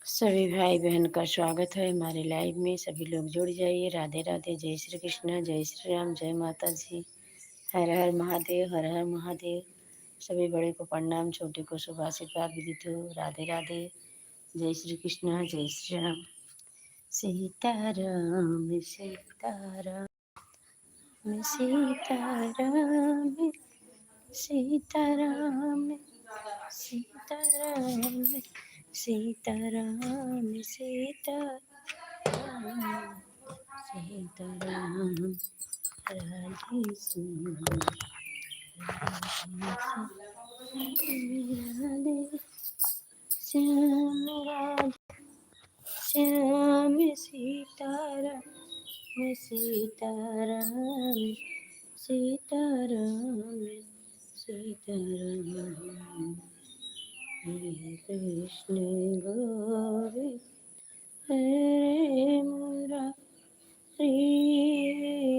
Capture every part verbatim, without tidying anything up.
सभी भाई बहन का स्वागत है हमारे live में। सभी लोग जुड़ जाइए। राधे राधे, जय श्री कृष्णा, जय श्री राम, जय माता जी, हर हर महादेव, हर हर महादेव। सभी बड़े को प्रणाम, छोटे को शुभ आशीर्वाद विदित हो। राधे राधे, जय श्री कृष्णा, जय श्री राम। सीताराम, सीताराम। सीताराम, सीताराम, सीताराम, सीताराम, सीताराम, सीताराम, राधे श्याम, राधे श्याम, राधे श्याम, सीताराम, सीताराम, सीताराम, सीताराम। हरे कृष्ण गोविंद हरे मुरारी,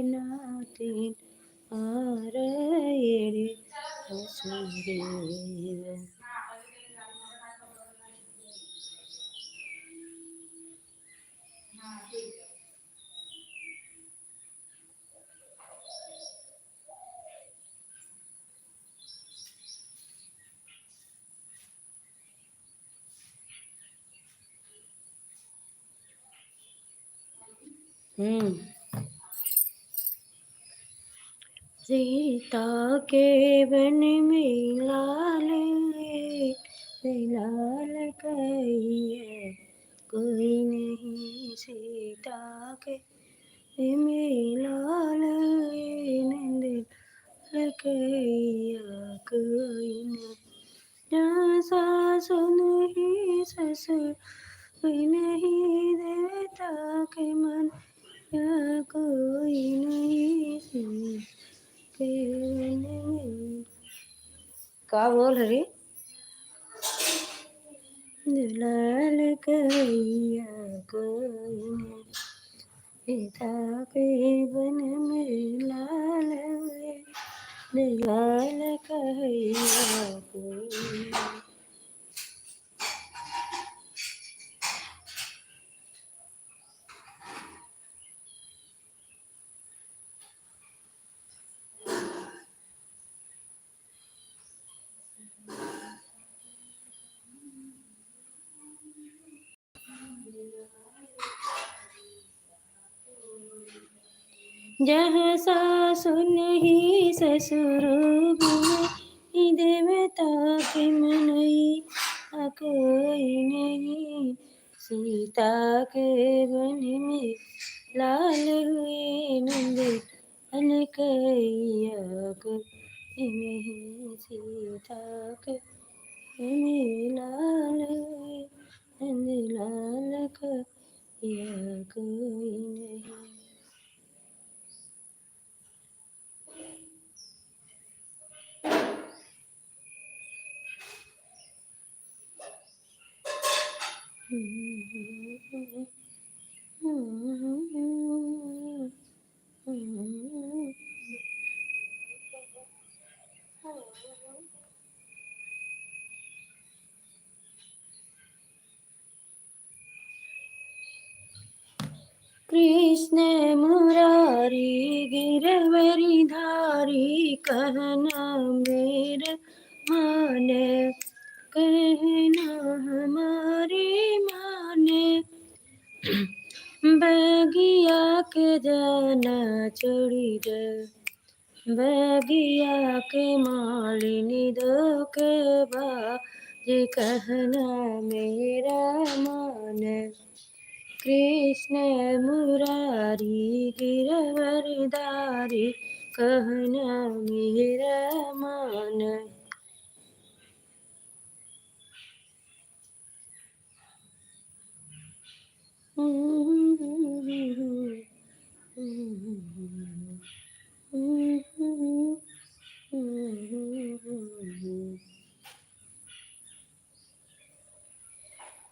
नाथ नारायण वासुदेव। हम्म। सीता के वन में लाल, लाल कहिया कोई नहीं। सीता के वन में लाल, नंद लाल कहिया कोई नहीं। जहाँ सासु नहीं ससुर नहीं, देवता के मन या कोई नहीं। सीता के वन में का बोल रे? लाल कहिया कोई नहीं, सीता के वन में लाल, लाल कहिया कोई नहीं। जहाँ सासु नहीं ससुर बिन, देवता के मनई आ कोई नहीं। सीता के वन में लाल हुए नंद अनकैया को नहीं। सीता के वन में लाल हुए नंद लाल कहिया कोई नहीं। कृष्ण मुरारी गिरवरधारी, कहना मेरा मान, कहना हमारी मान। बगिया के जाना छोड़ी दे, बगिया के मालिनी धोखेबाज, कहना मेरा मान। कृष्ण मुरारी गिरवरधारी, कहना मेरा मान।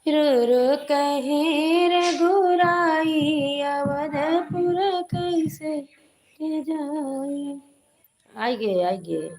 रो रो कहे रघुराई, अवधपुर कैसे के जाई। आइगे, आइगे।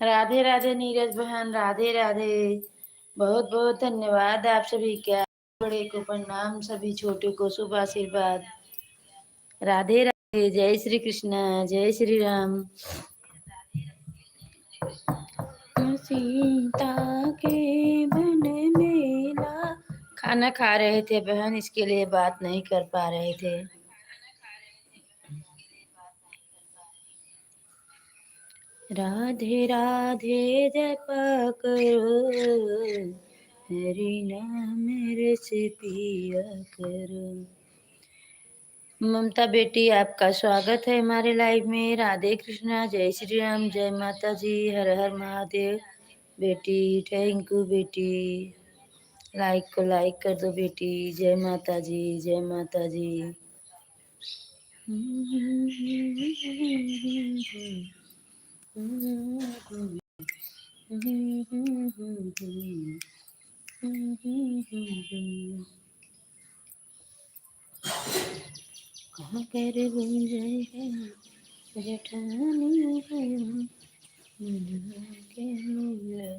राधे राधे नीरज बहन, राधे राधे। बहुत बहुत धन्यवाद आप सभी का। बड़े को प्रणाम, सभी छोटे को शुभ आशीर्वाद। राधे राधे, जय श्री कृष्णा, जय श्री राम। सीता के वन में ला-, खाना खा रहे थे बहन, इसके लिए बात नहीं कर पा रहे थे। राधे राधे जपा करो, हरि नाम रस पिया करो। ममता बेटी, आपका स्वागत है हमारे live में। राधे कृष्णा, जय श्री राम, जय माता जी, हर हर महादेव। बेटी, thank you बेटी। Like को like कर दो बेटी। जय माता जी, जय माता जी। कहाँ कर गुजर है जेठानी हो, मनवा के मिल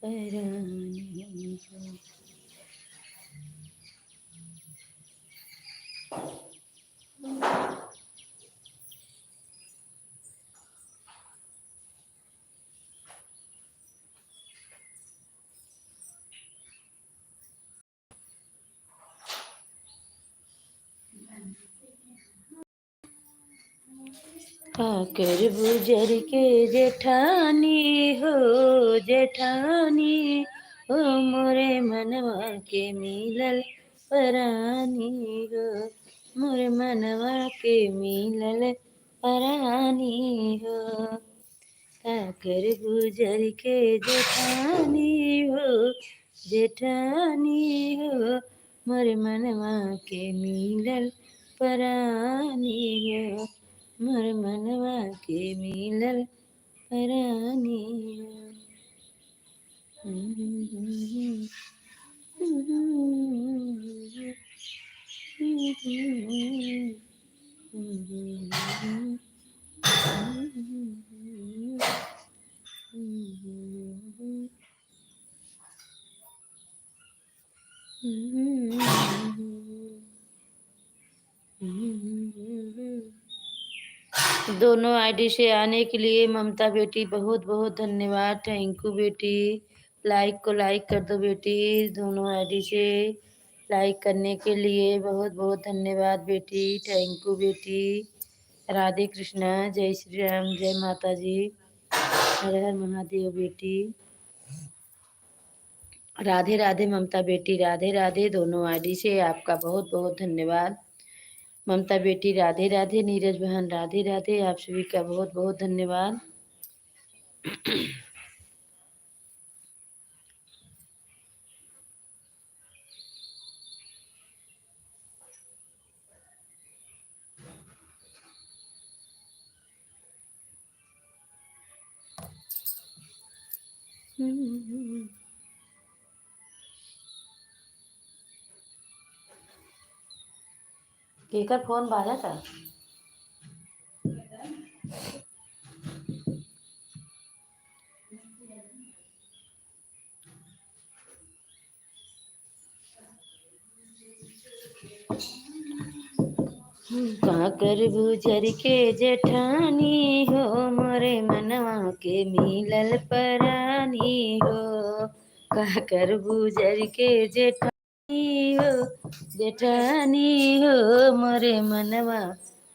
परानी हो। का करबू जर के जेठानी हो, जेठानी हो, मोरे मनवा के मिलल परानी हो, मोरे मनवा के मिलल परानी हो। का करबू जर के जेठानी हो, जेठानी हो, मोर मनवा के मिलल परानी हो, मोर मनवा के मिलल परानी हो। दोनों आईडी से आने के लिए ममता बेटी बहुत बहुत धन्यवाद। Thank you बेटी। Like को like कर दो बेटी, दोनों आईडी से like करने के लिए बहुत बहुत धन्यवाद बेटी। Thank you बेटी। राधे कृष्णा, जय श्री राम, जय माता जी, हर हर महादेव बेटी। राधे राधे ममता बेटी, राधे राधे। दोनों आईडी से आपका बहुत बहुत धन्यवाद। ममता बेटी राधे राधे, नीरज बहन राधे राधे, आप सभी का बहुत बहुत धन्यवाद। केकर फोन बाजत है? का करबू जर के जेठानी हो, मोरे मनवा के मिलल परानी हो। का करबू जर के जेठानी हो, जेठानी हो, मोरे मनवा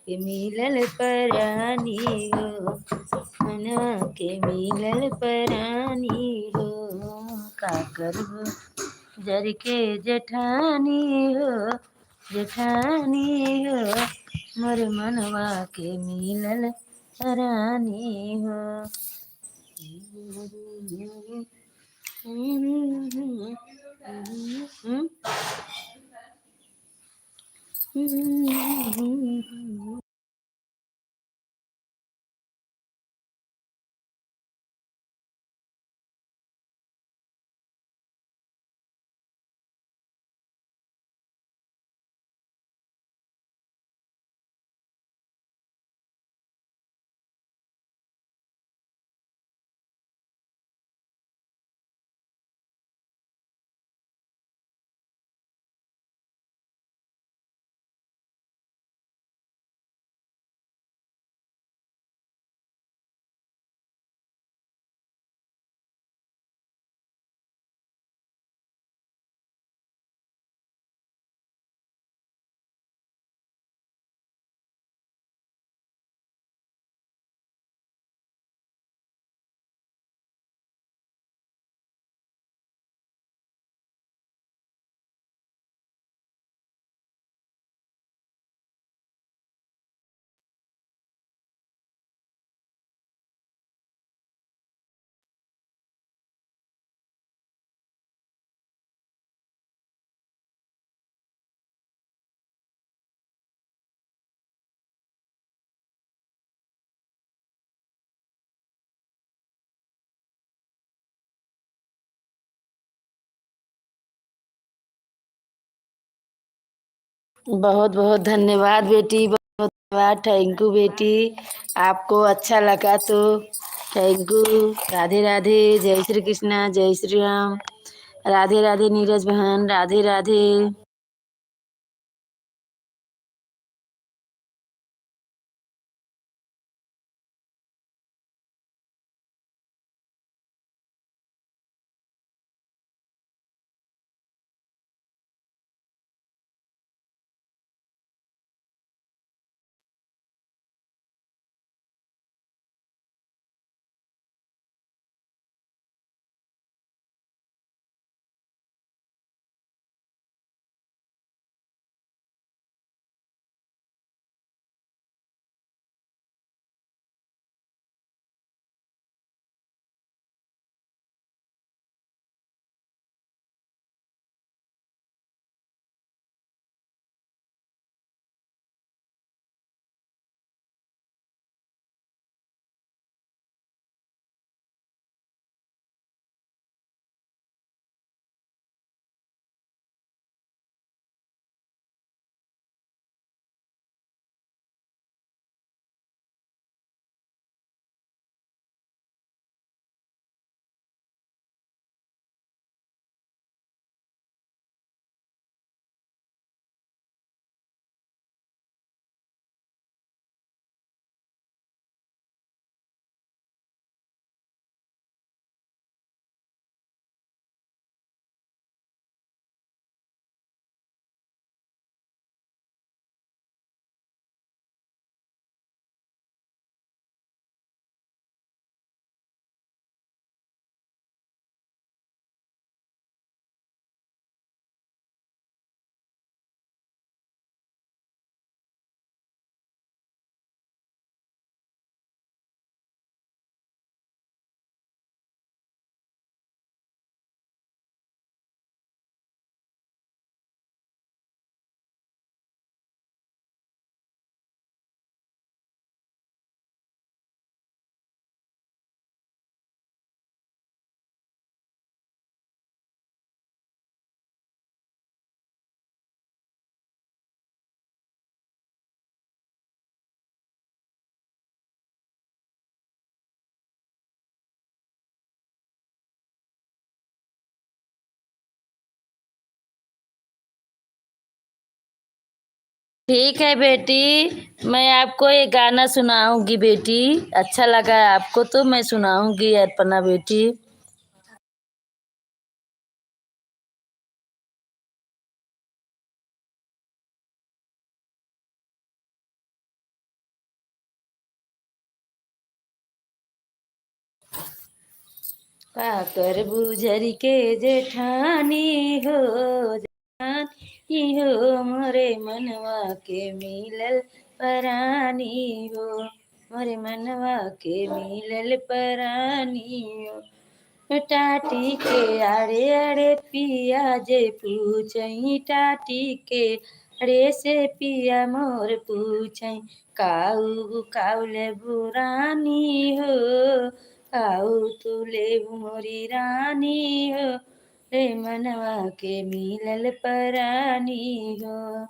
के मिलल परानी हो, मनवा के मिलल परानी हो। का करबू जर के जेठानी हो, जेठानी हो, मोर मनवा के मिलल परानी हो। बहुत बहुत धन्यवाद बेटी, बहुत धन्यवाद, thank you बेटी। आपको अच्छा लगा तो thank you। राधे राधे, जय श्री कृष्णा, जय श्री राम। राधे राधे नीरज बहन, राधे राधे। ठीक है बेटी, मैं आपको एक गाना सुनाऊंगी बेटी, अच्छा लगा आपको तो मैं सुनाऊंगी अर्पणा बेटी। का करबू झरी के जेठानी हो, जेठानी हो, मोरे मनवा के मिलल परानी हो, मोरे मनवा के मिलल परानी हो। टाटी के आड़े आड़े पिया जे पूछई, टाटी के आड़े से पिया मोर पूछई, काऊ काऊ लेबू रानी हो, काऊ तू लेबू मोरी रानी हो, रे मनवा के मिलल परानी हो।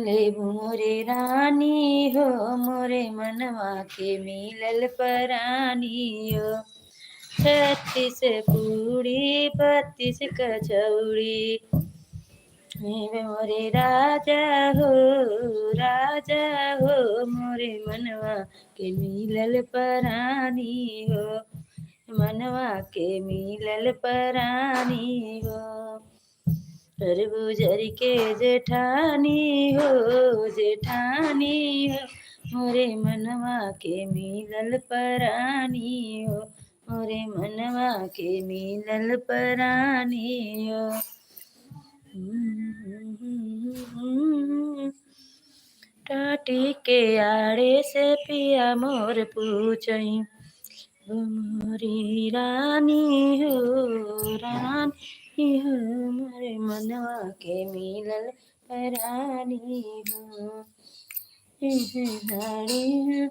लेबू मोरे रानी हो, मोरे मनवा के मिलल परानी हो। छत्तीस पूड़ी बत्तीस कचौड़ी, हे मोरे राजा हो, राजा हो, मोरे मनवा के मिलल परानी हो, मनवा के मिलल परानी हो। तरबूजर के जेठानी हो, जेठानी हो, मोरे मनवा के मिलल परानी हो, मोरे मनवा के मिलल परानी हो। टाटी के आड़े से पिया मोर पूछई, मोरी रानी हो, रानी हो, मोरे मनवा के मिलल परानी हो। रानी हो,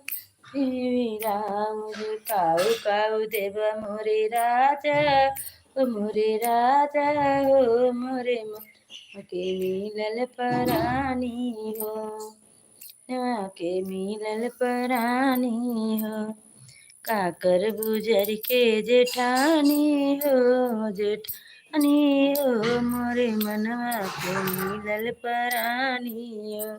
हे राउर काऊ काऊ देबा मोरे राजा, ओ मोरे राजा हो, मोरे म-, के मिलल परानी हो, के मिलल परानी हो, का करबू जरि के जेठानी हो, जेठानी हो, मोरे मनवा के मिलल परानी हो।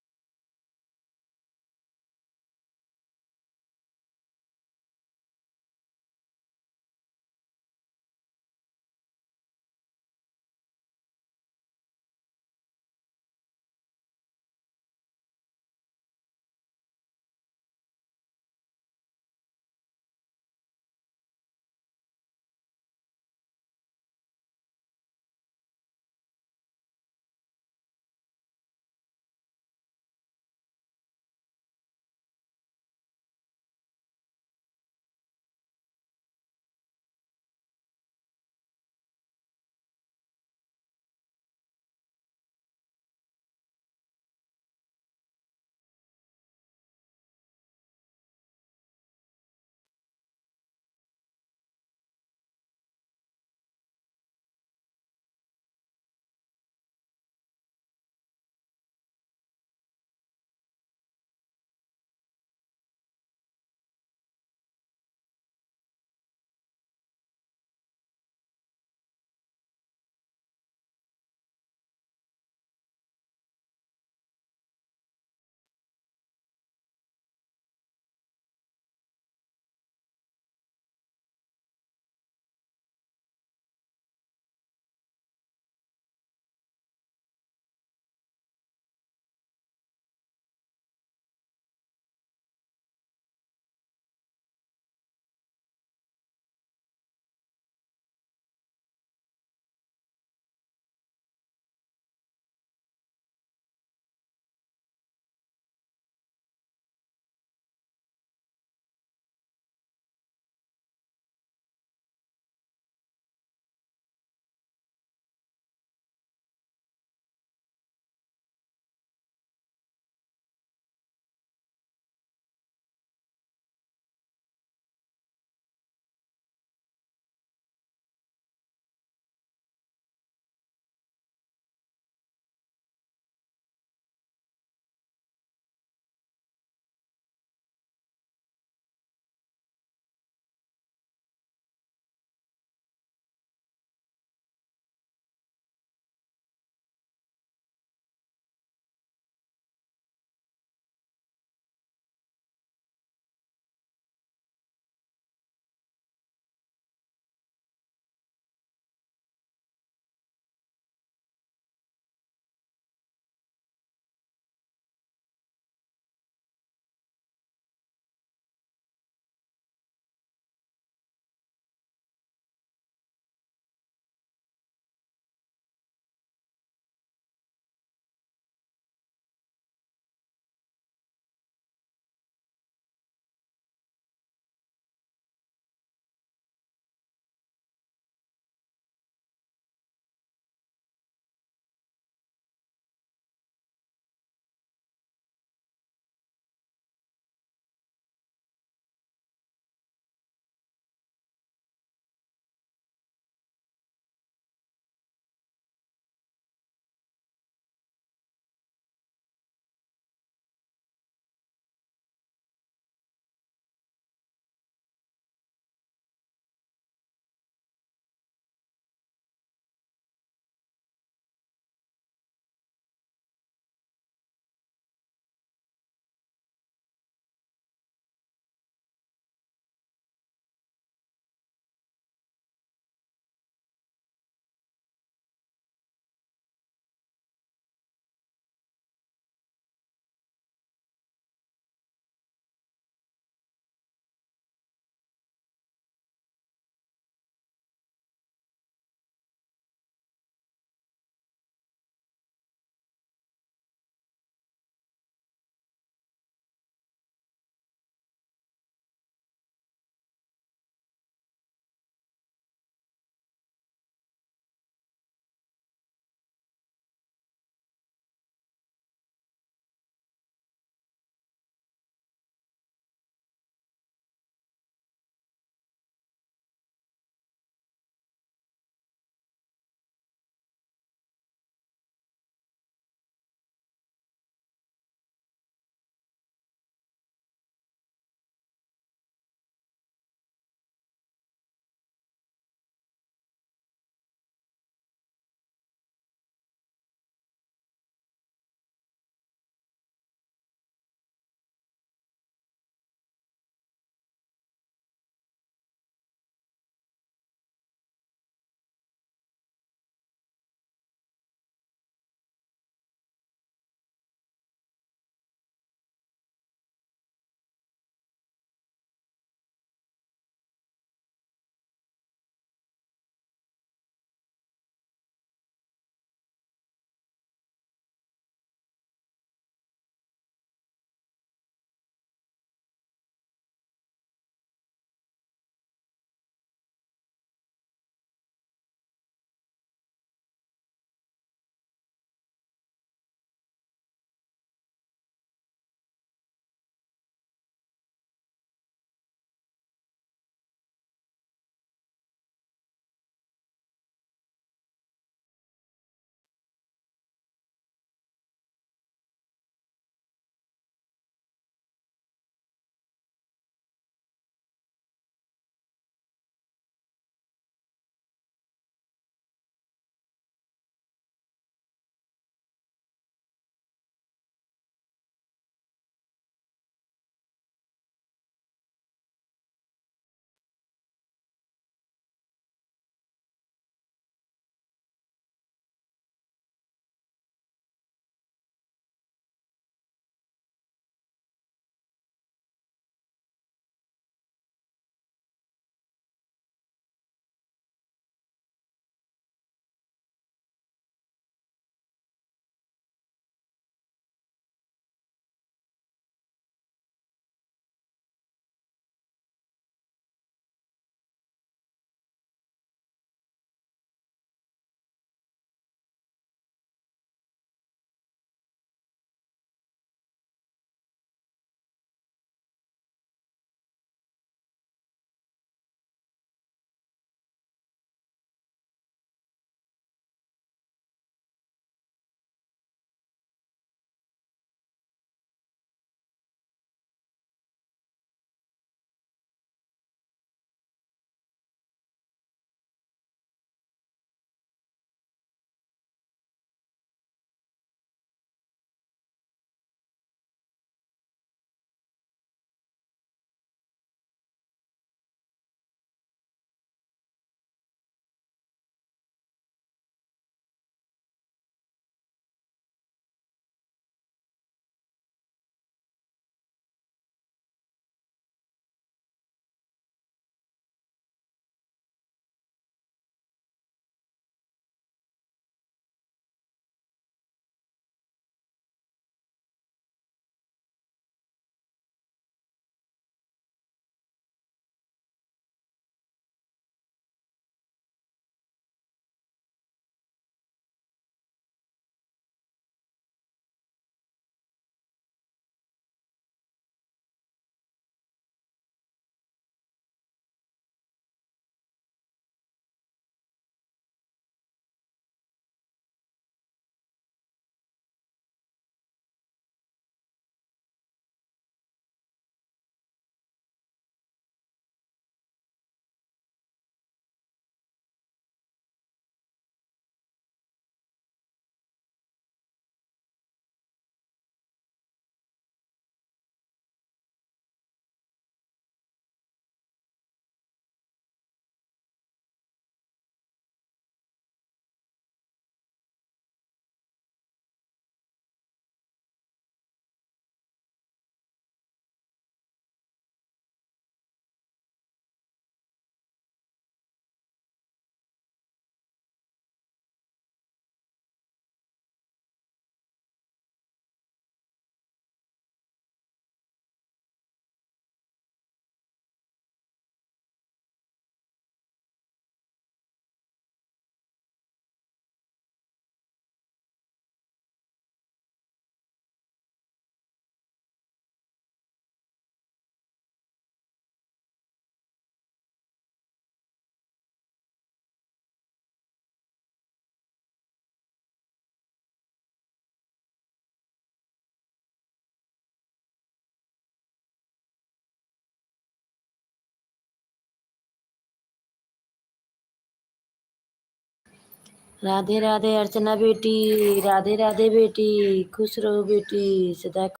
राधे राधे अर्चना बेटी, राधे राधे बेटी, खुश रहो बेटी, सदा खुश।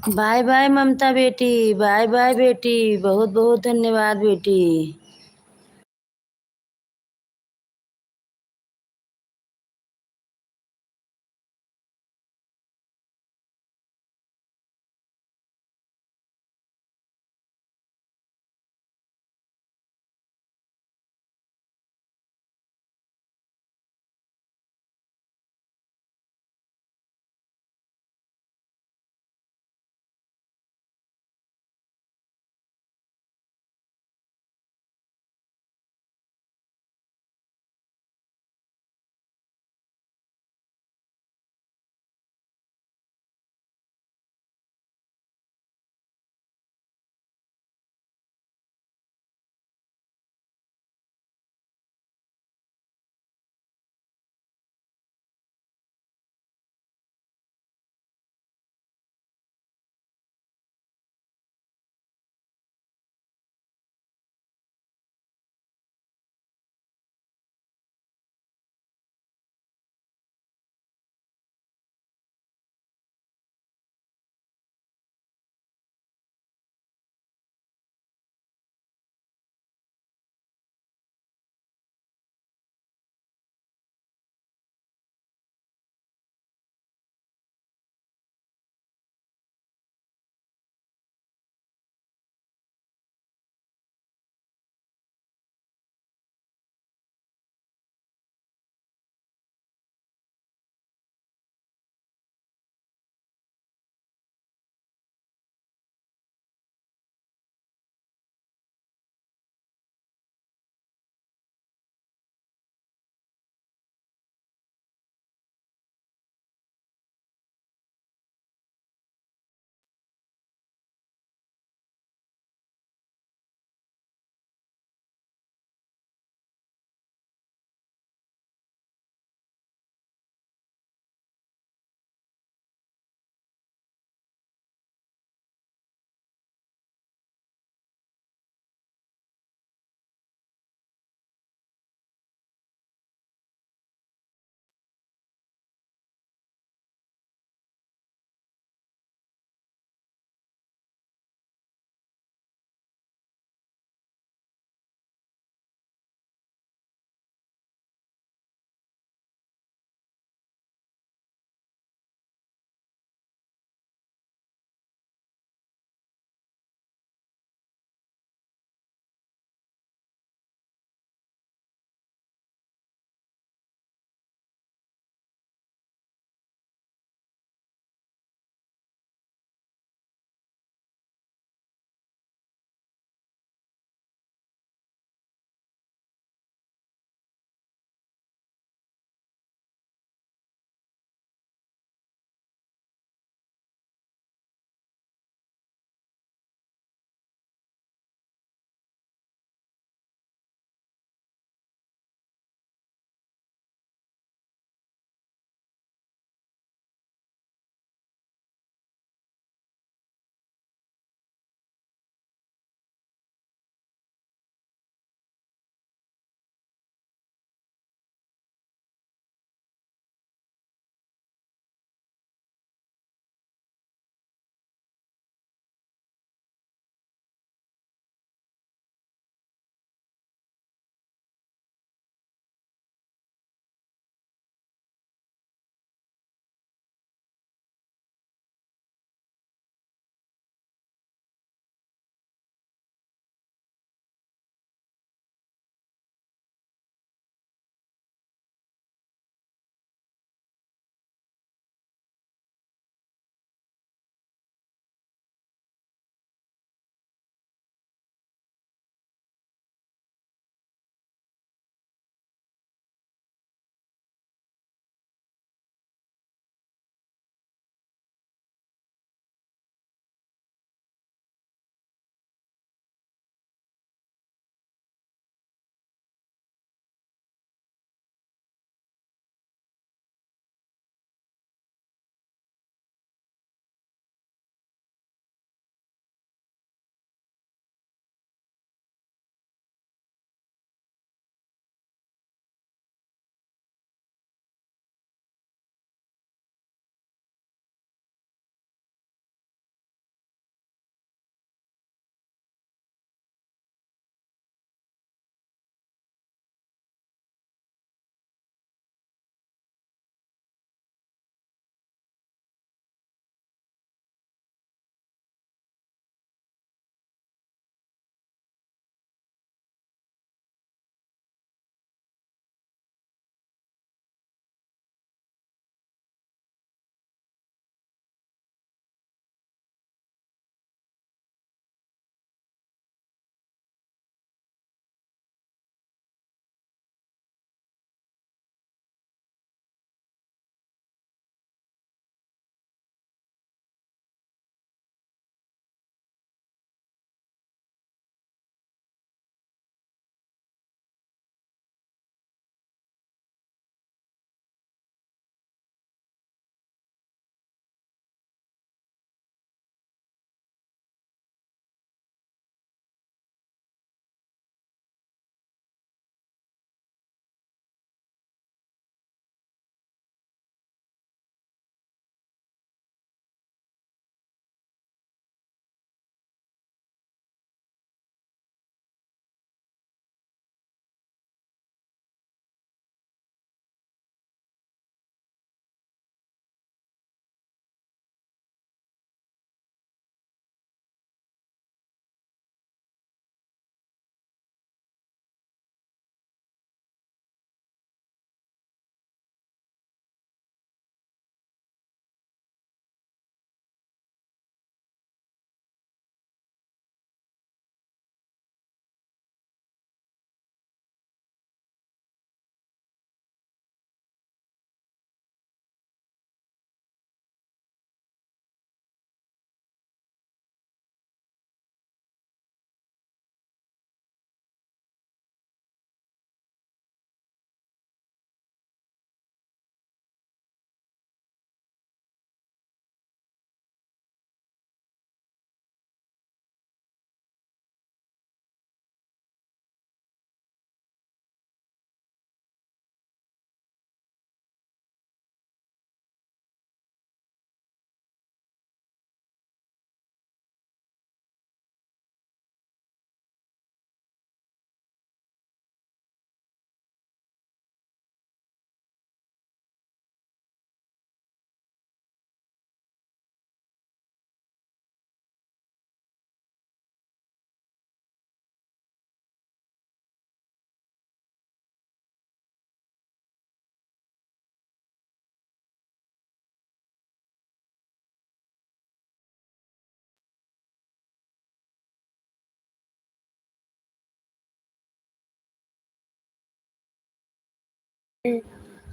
बाय बाय ममता बेटी, बाय बाय बेटी, बहुत बहुत धन्यवाद बेटी।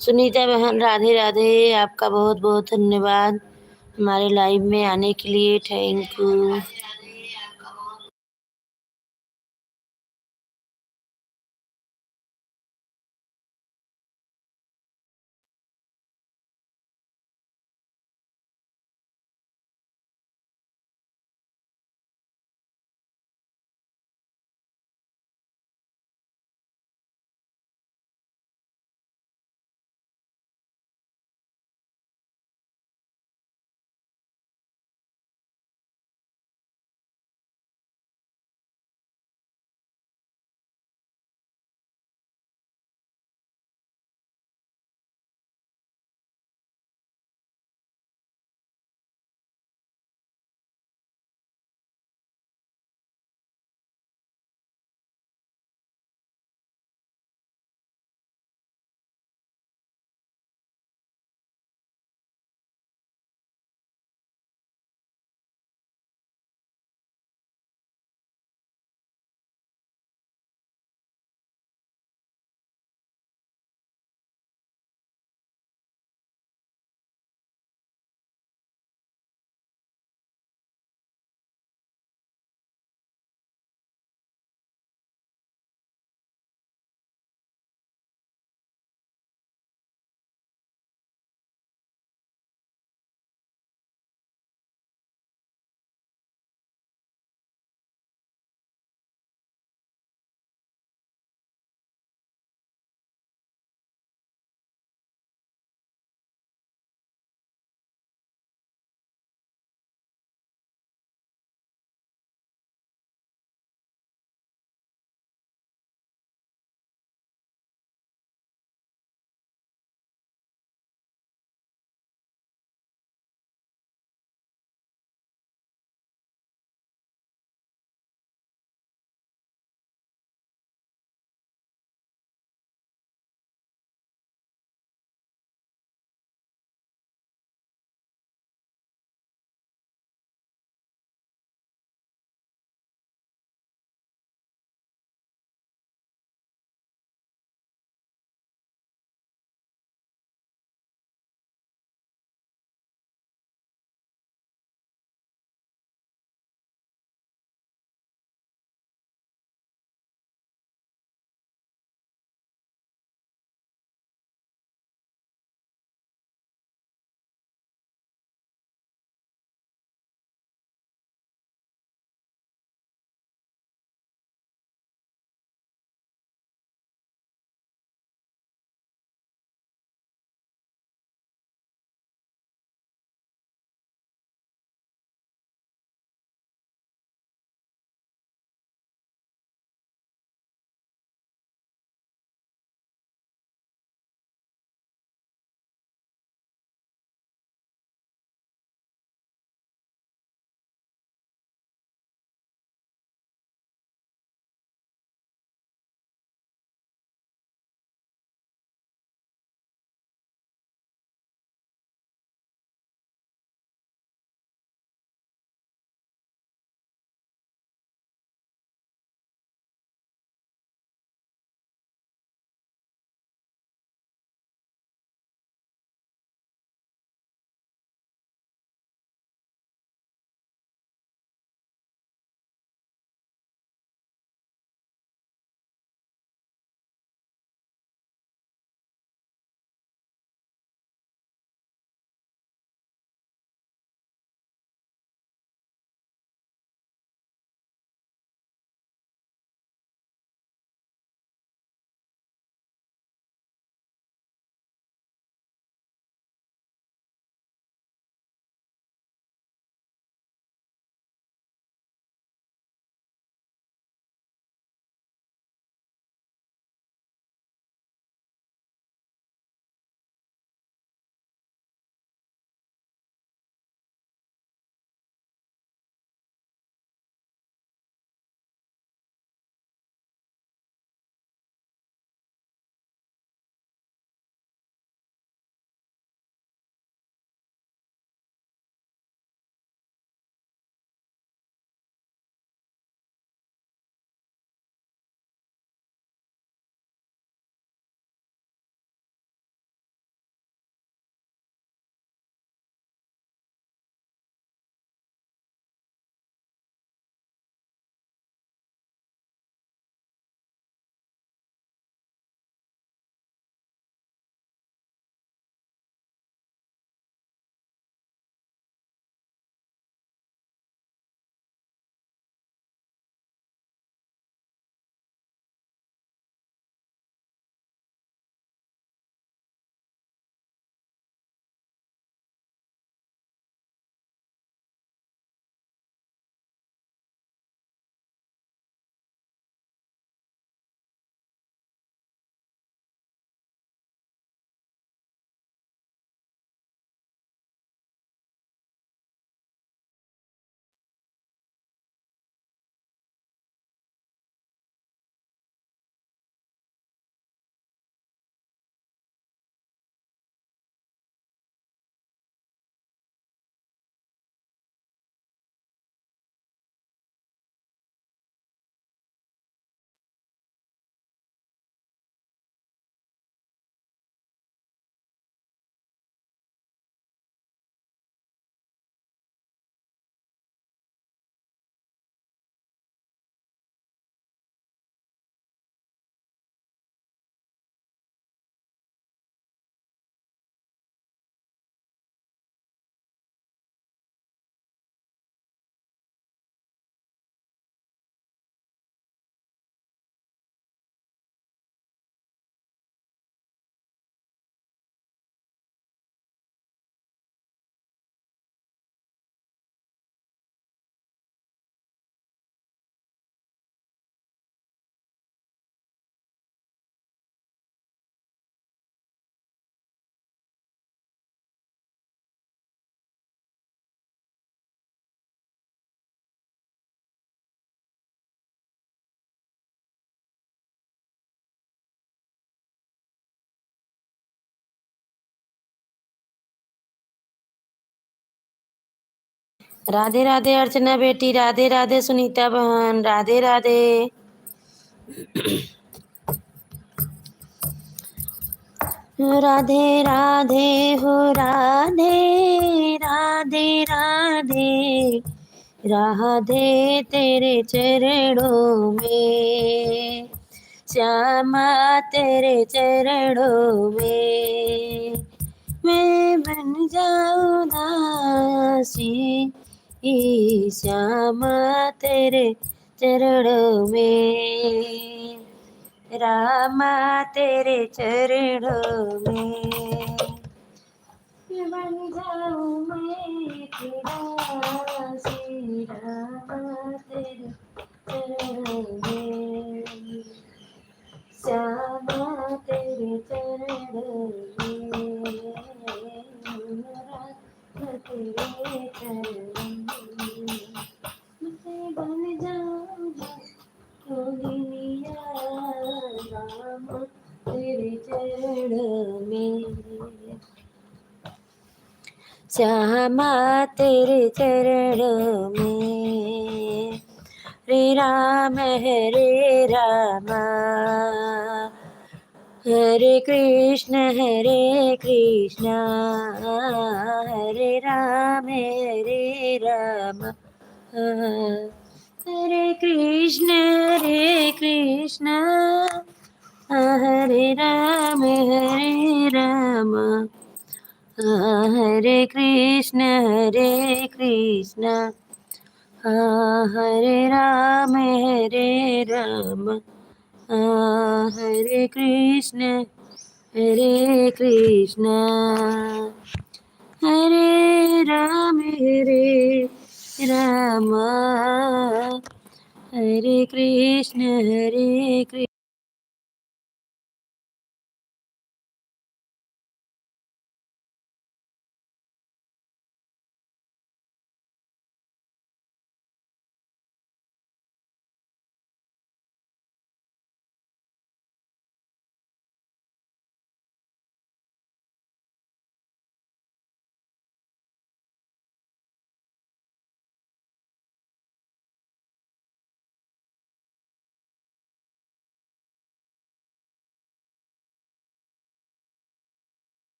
सुनीता बहन, राधे राधे, आपका बहुत बहुत धन्यवाद हमारे live में आने के लिए, thank you। राधे राधे अर्चना बेटी, राधे राधे सुनीता बहन, राधे राधे। राधे राधे हो राधे, राधे राधे, राधे तेरे चरणों में, श्यामा तेरे चरणों में, मैं बन जाऊं दासी, श्यामा तेरे चरणों में, रामा तेरे चरणों में, बन जाऊं मैं तेरी दासी, रामा तेरे चरणों में, श्यामा तेरे चरणों में, रामा तेरे चरणों में, मैं बन जाऊं जोगिनिया, रामा तेरे चरणों में, श्यामा तेरे चरणों में। हरे राम हरे राम, हरे कृष्ण हरे कृष्ण, हरे राम हरे राम, हरे कृष्ण हरे कृष्ण, हरे राम हरे राम, हरे कृष्ण हरे कृष्ण, हरे राम हरे राम, हरे कृष्ण हरे कृष्ण, हरे राम हरे राम, हरे कृष्ण हरे कृष्ण।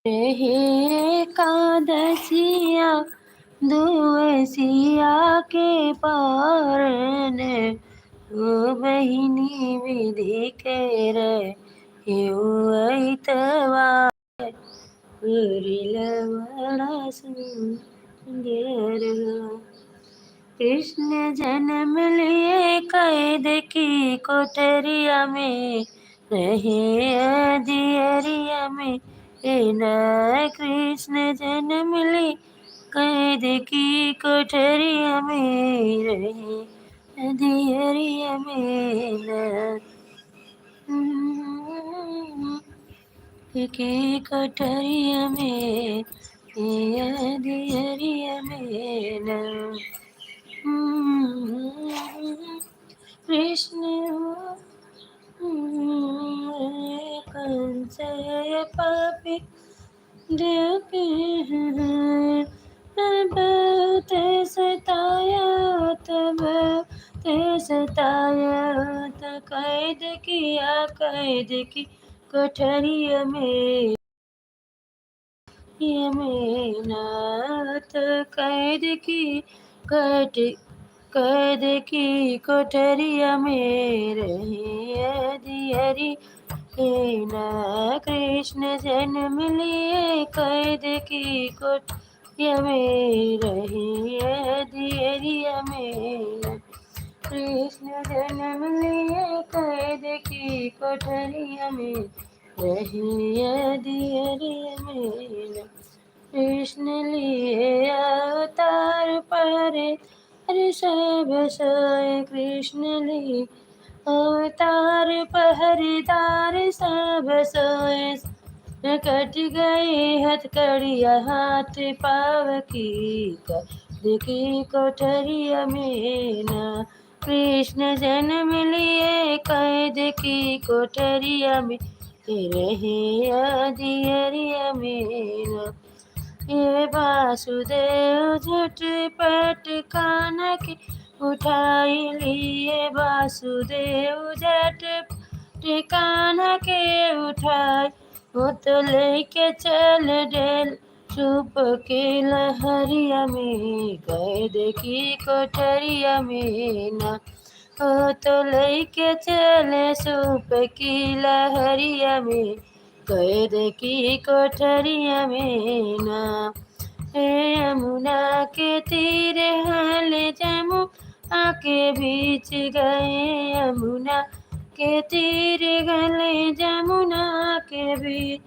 रहे एकादसिया दुवसिया के पारन, ओ बहिनी विधि के रहे उ अइतवार, उरिलवड़ा सुंदर। कृष्ण जन्म लिए कैद की कोठरिया में, रहे अंधियरिया में ना। कृष्ण जन्म लिए कैद की कोठरिया में, रहे अंधियरिया में ना। की कोठरिया में, अंधियरिया में ना। कृष्ण हो, कंस पापी देव के हैं, तब ते सताया, तब ते सताया, त कैद किया, कैद की कोठरिया में, ये में ना। त कैद की कट, कैद की कोठरिया में रहे अंधियरिया में ना। कृष्ण जन्म लिए कैद की कोठरिया में रहे अंधियरिया में ना। कृष्ण जन्म लिए कैद की कोठरिया में रहे अंधियरिया में ना। कृष्ण लिए अवतार पहरेदार सब सोए, कृष्ण लिए अवतार पहरेदार सब सोए। कट गई हथकड़िया हाथ पाँव की, कैद की कोठरिया में ना। कृष्ण जन्म लिए कैद की कोठरिया में, रहे अंधियरिया में ना। ये वासुदेव झटपट कान्हा के उठाई लिए, वासुदेव झटपट कान्हा के उठाई, वो तो लेके चल डेल सूप की लहरिया में, कैद की कोठरिया में ना। वो तो लेके चले सूप की लहरिया में, कैद की कोठरिया में ना। हे यमुना के तीरे हले जमुना के बीच गए, यमुना के तीरे गले जमुना के बीच,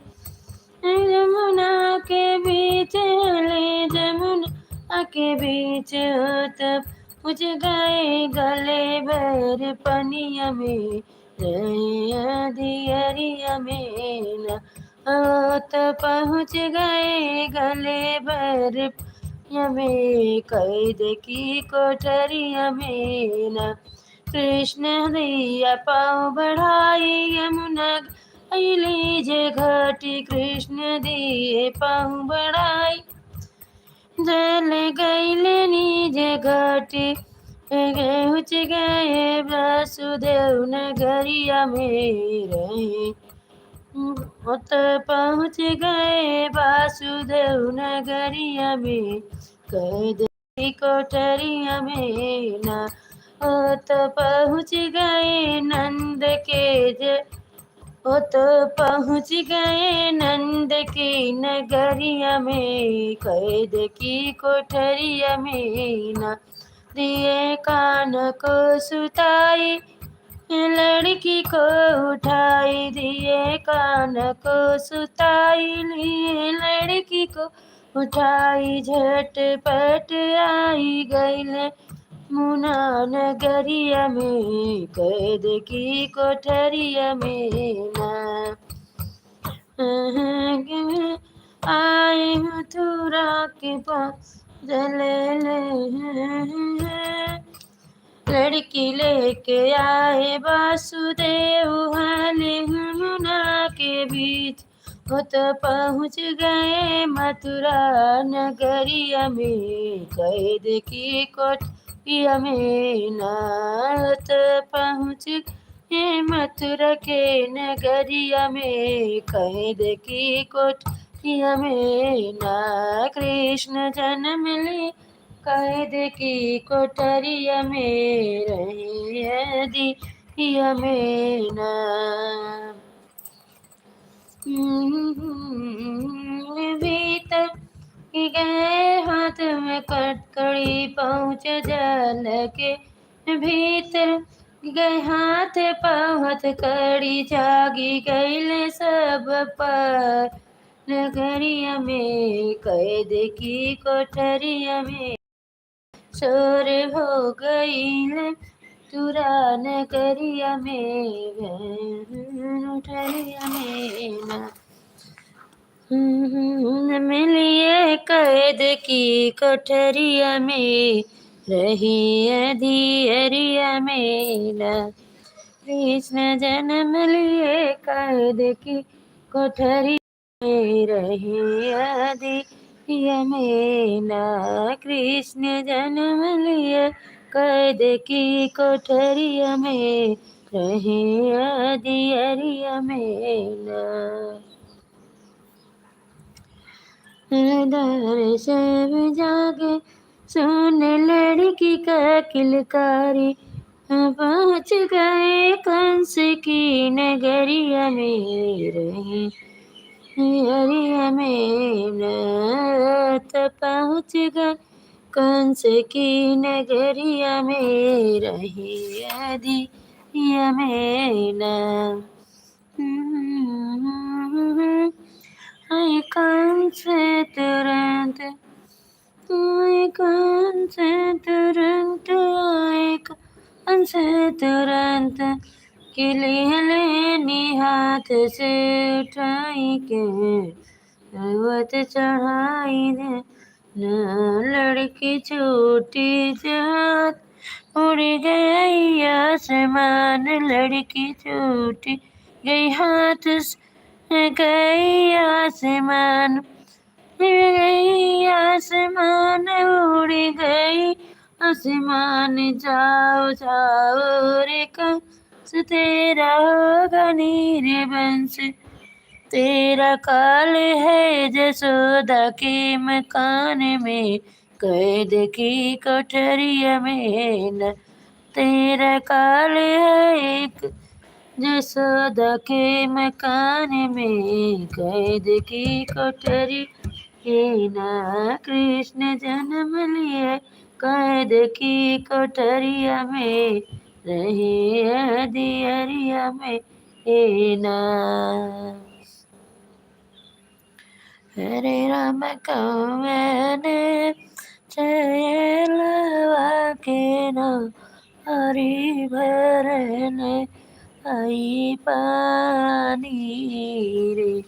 जमुना के बीच हले जमुना के बीच, ओ तब पहुँच गए गले भर पनिया में, रहे अंधियरिया में ना। ओ त पहुँच गए गले भर पनिया में, कैद की कोठरिया में ना। कृष्ण दिया पाँव बढ़ाई यमुना गइली जे घाटी, कृष्ण दिए पाँव बढ़ाई चल गइले निज घाटी, पहुँच गए वासुदेव नगरिया में रहे। ओ त पहुँच गए वासुदेव नगरिया में, कैद की कोठरिया में ना। ओ त पहुँच गए नंद के जे, ओ त पहुँच गए नंद की नगरिया में, कैद की कोठरिया में ना। दिए कान्हा को सुताई, लड़की को उठाई, दिए कान्हा को सुताई, लिए लड़की को उठाई, झटपट आई गइले यमुना नगरिया में, कैद की कोठरिया में ना। आए मथुरा के पास जले ले, लड़की लेके आए वासुदेव हाले यमुना के बीच। ओ त पहुँच गए मथुरा नगरिया में, कैद की कोठरिया में ना। ओ त पहुँच गए मथुरा के नगरिया में, कैद की कोठरिया यमे ना कृष्ण जनम लिए, कैद की कोठरिया में रहे अदियरिया में ना। भीतर गए हाथ में कटकड़ी, पहुँच जाल के भीतर गए हाथ पाँव हथकड़ी, जागी गइल सब पर नगरिया में, कैद की कोठरिया में। शोर हो गइल तुरा नगरिया में, कोठरिया में ना। हम्म, मिलिए कैद की कोठरिया में, रही अदियरिया में ना। कृष्ण जनम लिए कैद की कोठरिया में, रही अदियरिया में ना। कृष्ण जनम लिए कैद की कोठरिया में, रही अदियरिया में ना। दर्शन जागे सुन लड़की का किलकारी, पहुँच गए कंस की नगरिया में, रहे अदियरिया में ना। त पहुँच गए कंस की नगरिया में, रहे अदियरिया में ना। आए कंस तुरंत, आए कंस तुरंत, आए कंस तुरंत, कि लिहले नी हाथ से उठाई के पर्वत चढ़ाई दे ना। लड़की छूटी जात, उड़ गई आसमान, लड़की छूटी गई हाथ से गई आसमान, गई आसमान, उड़ गई आसमान। जाओ जाओ रे कंस, तेरा होगा निर्वंश। तेरा काल है जसोदा के मकान में, कैद की कोठरिया में ना। तेरा काल है एक जसोदा के मकान में, कैद की कोठरिया में ना। कृष्ण जनम लिए कैद की कोठरिया में, रहे अदियरिया में ना। हरे राम कवन छेलवा के ना, हरि भरन आई पानी रे।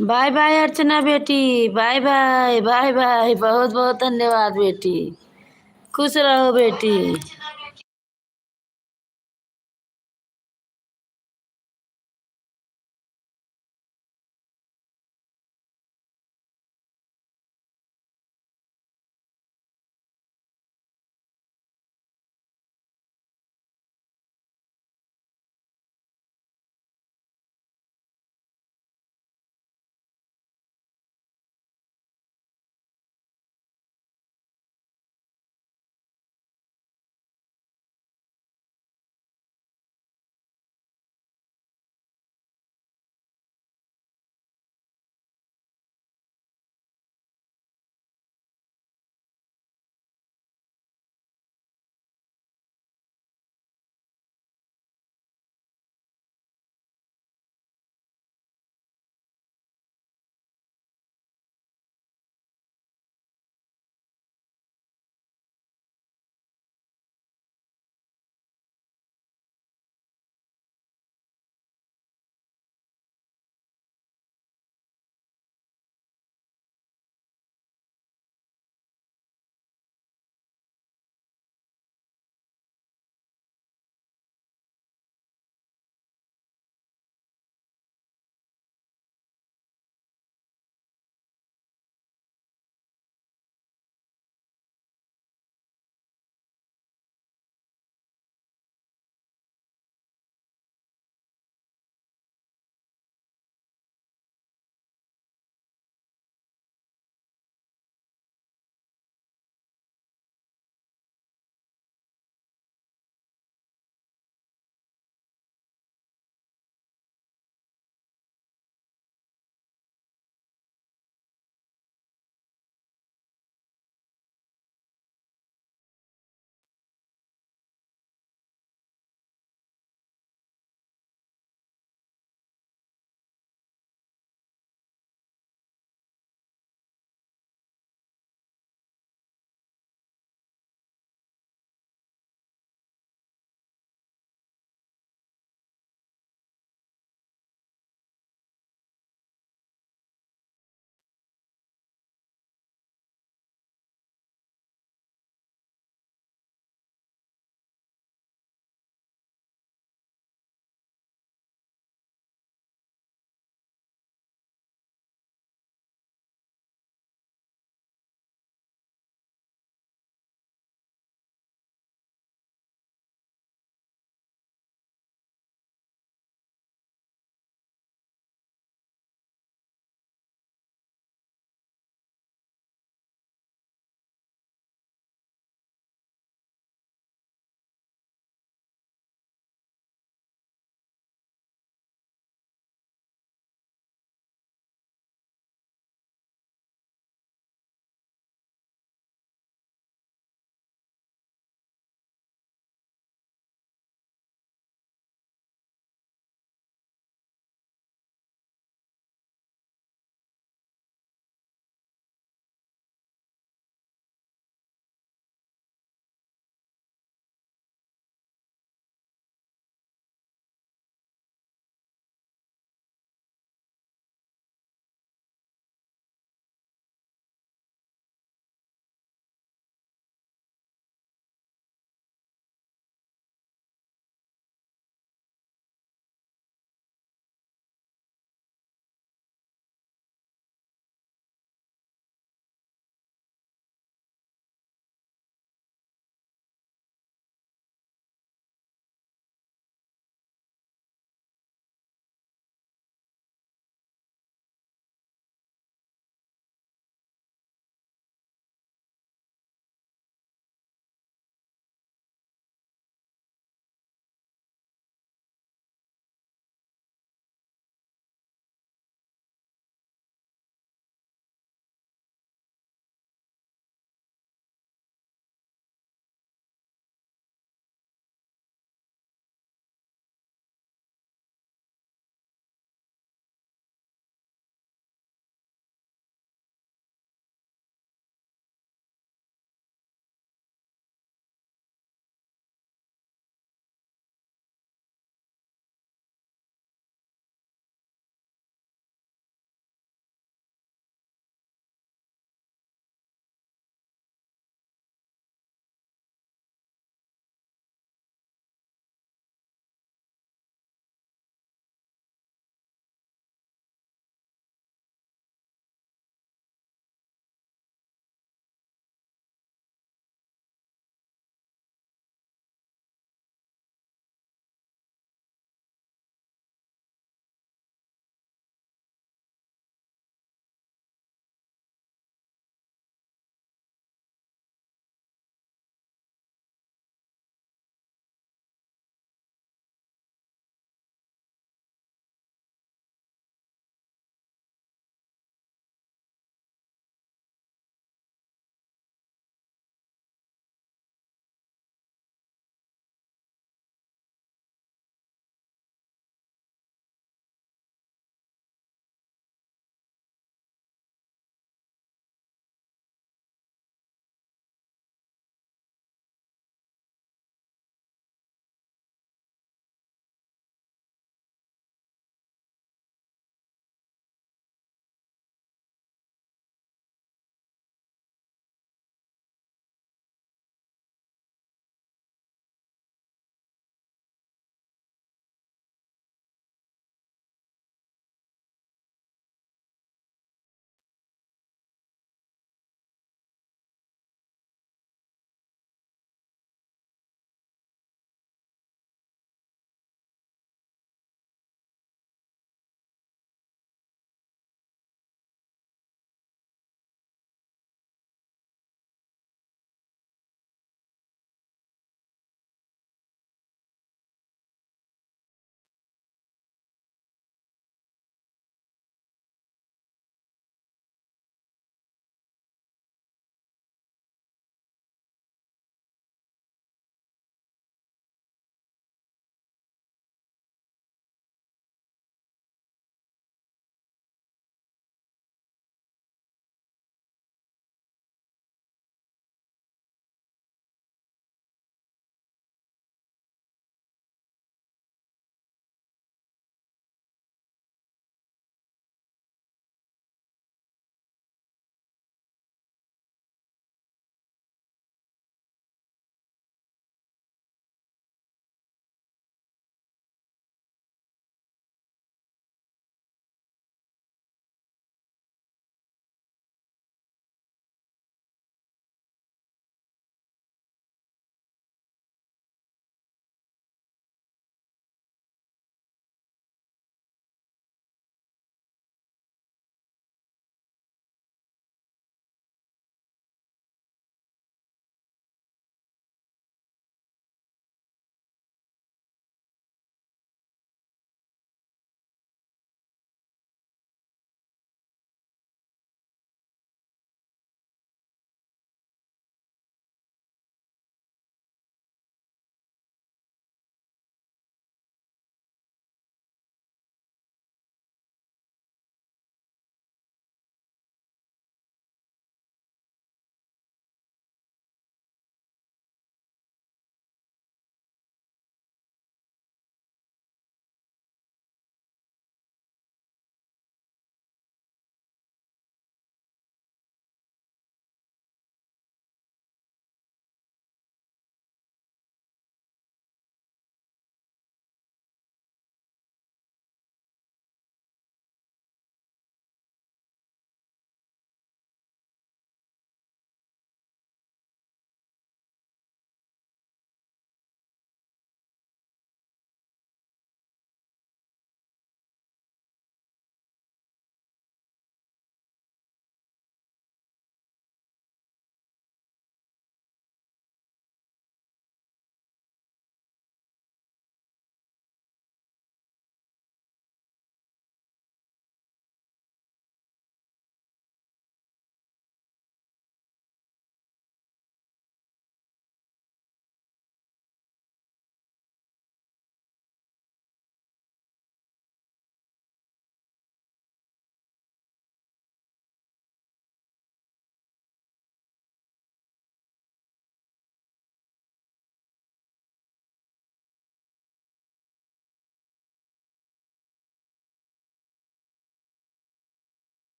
बाय बाय अर्चना बेटी, बाय बाय, बाय बाय, बहुत बहुत धन्यवाद बेटी, खुश रहो बेटी।